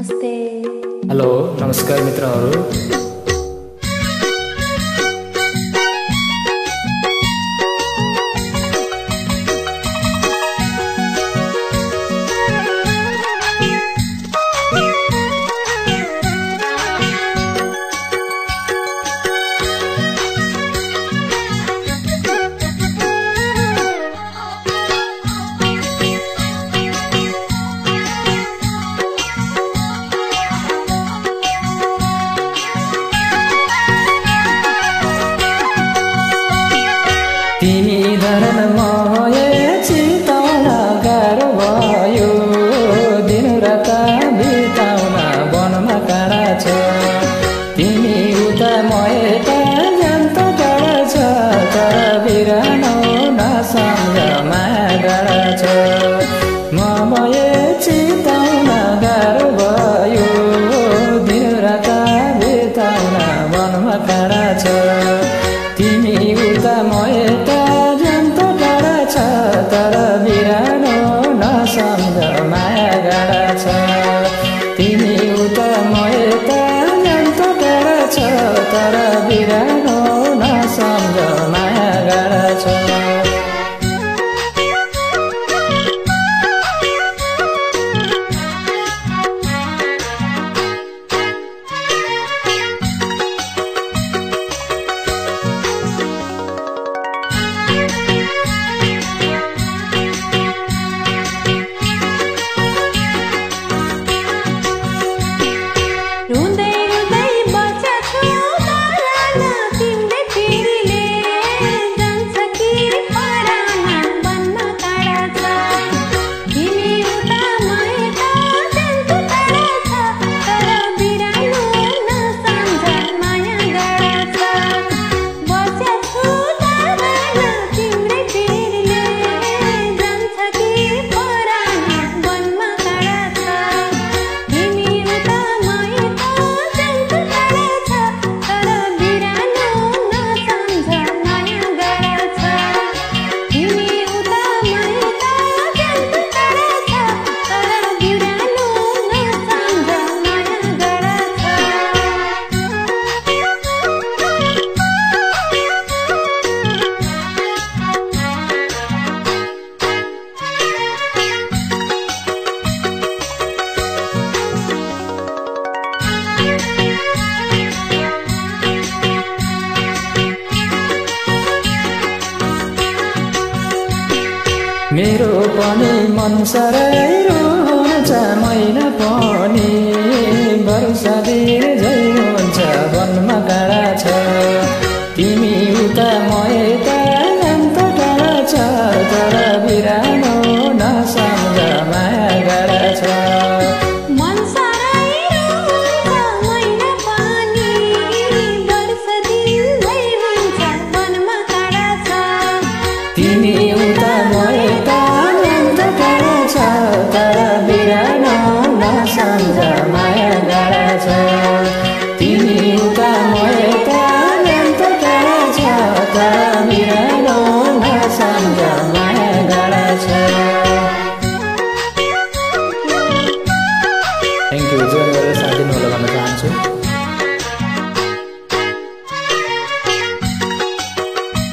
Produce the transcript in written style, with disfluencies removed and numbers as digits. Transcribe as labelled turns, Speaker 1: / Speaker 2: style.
Speaker 1: नमस्ते।
Speaker 2: हेलो नमस्कार मित्रहरू। तिमी धरन मोहे चिताउन गाह्रो भयो, दिन रात बिताउन वनमा काँडा छ। तिमी उता म यता जान्त टाढा छ, तर बिरानो नसम्झ माया गाडा छ। म भए चिताउन गाह्रो भयो, दिन रात बिताउन वनमा काँडा छ। तिमी उता म यता जान्त टाढा छ, तर बिरानो नसम्झ माया गाडा छ। तिमी उता म यता जान्त टाढा छ, तर बिरानो नसम्झ माया गाडा छ। मेरो पनि मन सरै